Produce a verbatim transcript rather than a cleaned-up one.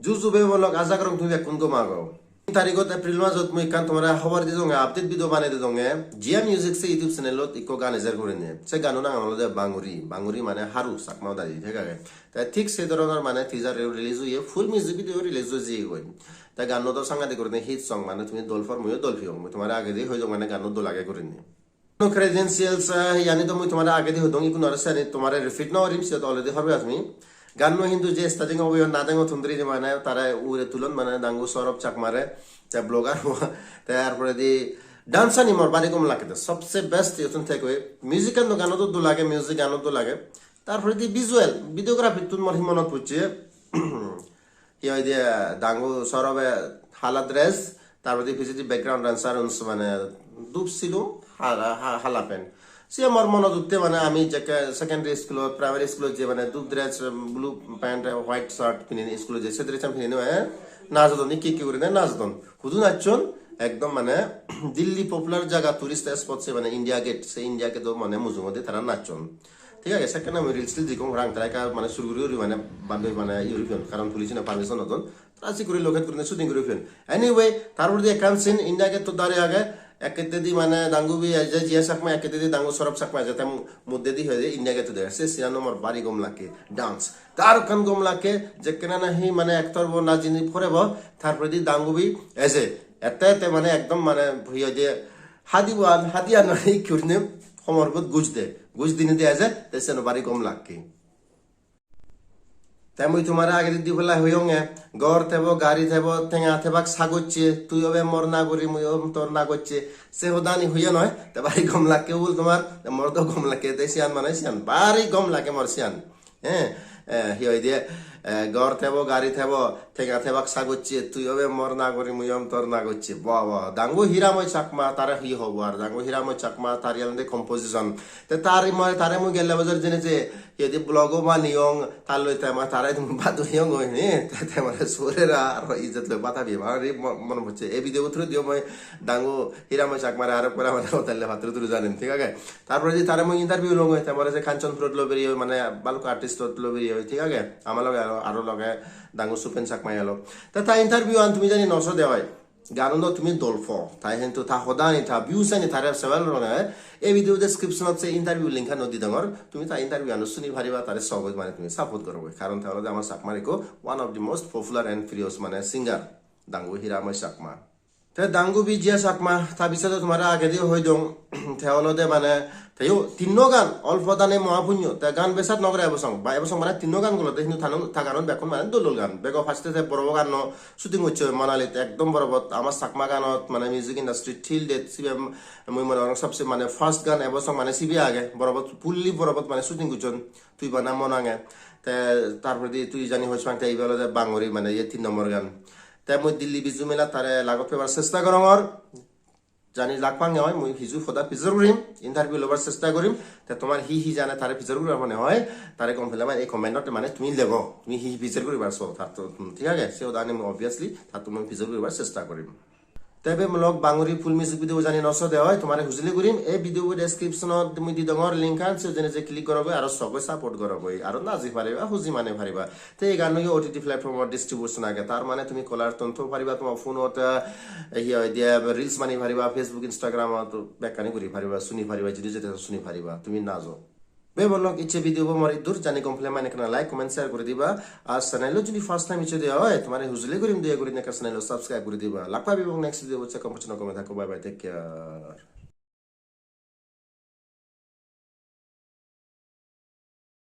Ju ju bhei bon lok, aja gorong tumi bekkun gom ago. Tin tarigot April majot mui ekkan tomare hobor di donge, update video banei di donge. Jia Music se YouTube channelot ikko gan ejer gurinei. Se gano nangan olode Banguri. Banguri mane haru, Chakma hodadi, thik age? Te thik se dhoronor mane teaser release oye, full music video release oi jeyegoi. Te ganno do sangadik gurinei hit song, mane tumi dol por, muiyo dol piyong. Mui tomare agedi hoi dong mane ganno dol age gurinei. Credentials, ah, iyani do mui tomare agedi hodong, igun aro seni tomare repeat no gorim, siyot already horbe tumi. Ganno hintu je starting obo, iyot nadeng o tundri je mane tare ugure tulon mane Dangu Saurabh Chakmare, te blogger bo, te ar poredi dance ani mor bari gom lagede, sobse best iyotun take away. Music an do gano do dol lage, music gano dol lage. Tar poredi visual, videography tun mor hi monot pocche. Hi hoide, Dangu Saurabhe hala dress, tar poredi pijedi background dancer un mane dup silum, hala, ha-, hala pant. Se mor monot utte mane ami jekke secondary school-ot, primary school-ot je mane dup dress, blue pant, white shirt pinine school-ot je, se dress-an pinine mane najodon, ikke ikke gurinei najodon. Hudu nachon? Ekdom mane Delhi popular jaga, tourist spot se mane India Gate, se India Gate-o mane mujungodi tara nachon. Thik age, sekkene mui reels tel degong, rang tara ekka mane sur guri guri mane bande mane iye guri peyon, karon police-une permission no don. Tara sik guri loket gurinei shooting guri peyon. Anyway, tar poredi ekkan scene, India Gate-to dare age, ek hittedi mane Dangubi eje, Jia Chakma, ek hittedi Dangu Saurabh Chakma eje, te moddedi hoide India Gate-to dare. Se scene-an mor bari gom lage, dance. Tar ekkan gom lage, jekkene nahi mane actor bo najini porebo, tar poredi Dangubi eje. Ette ette mane ekdom mane hi hoide, hadi bo an, hadi an mane ikki gurinei homor bot guj de. Guj dinei de eje, te seno bari gom lage. Te mui tomare agedi di palla hoyonge, "Ghor thebo, gari thebo, tenga thebak sagocche, tui obe mor nagori, mui obem tor nagocche." Se hodani hoye noi, te bari gom lage bul tomar, te mor do gom lage, te siyan mane siyan, bari gom lage mor siyan. Eh, eh, hi hoide, eh, "Ghor thebo, gari thebo, tenga thebak sagocche, tui obe mor nagori, mui obem tor nagocche." Ba, ba, Dangu Hiramoy Chakma, tare hi hobo ar, Dangu Hiramoy Chakma, tar iyende composition. Te tar mui, tare mui gelle bojor jene je, hi hoide blog-o baneyong, tar loi te ma tare bado oyong goi ni, te, te mane sorera aro ijjot loi bata diye, bari mo-, mone pocche. Ei video bo through diyo mui Dangu Hiramoy Chakmare aro pora mane hotel le patro turu janim, thik age? Tar poredi tare mui interview longoi, te more se Kanchanpurot loi beriye, mane balukko artist-ot loi beriye, thik age? Ama loge aro, aro loge Dangu Supen Chakma elo. Te ta interview an tumi jodi no sode oi, ganun do tumi dol po. Ta hintu ta hodani, ta views ani tare sevel rone, ei video description-ot se interview link an di dongor. Tumi ta interview an suni pariba, tare sogoi mane tumi support gorogoi. Karon te olode ama Chakmar ekko one of the most popular and famous mane singer, Dangu Hiramoy Chakma. Te Dangubi Jia Chakma, ta bisade tomare agedi hoi dong, te olode mane, teyo tinno gan, Olpo Dane Mohapunyo, te gan besat nw gore ebo song, ba ebo song mane tinno gan gulode, hintu tanu-, ta ganun bekkun mane dol dol gan. Bego first-e te Borobo ganno shooting gocche Manalit, ekdom Borobot, ama Chakma ganot mane music industry till date sibe mui mone gorong sobse mane first gan ebo song mane sibe age, Borobot, fully Borobot mane shooting gocchon, Tui Bana Mon Ange. Te tar poredi tui jani hoi sang te ibe olode Banguri mane iye tin nombor gan. Te mui Delhi Bizu Mela tare lagot pebar chesta gorongor. Jani lak pange oi, mui hiju hoda pijor gurim, interview lobar chesta gurim. Te tomar hi hi jane tare pijor guribar mone oi, tare gom pele mane ei comment-ot mane tumi lego, tumi hi hi pijor guribar so tar to, hmm, thik age? Se hodani mui obviously tar to mui pijor guribar chesta gurim. Te bhei lok, Banguri full music video jani no sode oi, tomare hujuli gurim, ei video bo description-ot mui di dongor link an, se jene je click gorogoi, aro sogoi support gorogoi, aro naji pariba, huji mani pariba. Te ei ganno yo O T T platform-ot distribution age, tar mane tumi caller tun tho pariba, toma phone-ot, eh, hi hoide, reels bani pariba, Facebook, Instagram-ot bekkani guri pariba, suni pariba, jidi jete suni pariba, tumi najo. Bhei bon lok, icche video bo mor iddur, jani gom pele mane ekkana like, comment, share guri diba. Ar channel-o jodi first time icche de oi, tomare hujuli gurim doya gurinei ekka channel-o subscribe guri diba. Lak pebong next video bot, se kom pochno gome thakko, bye bye, take care.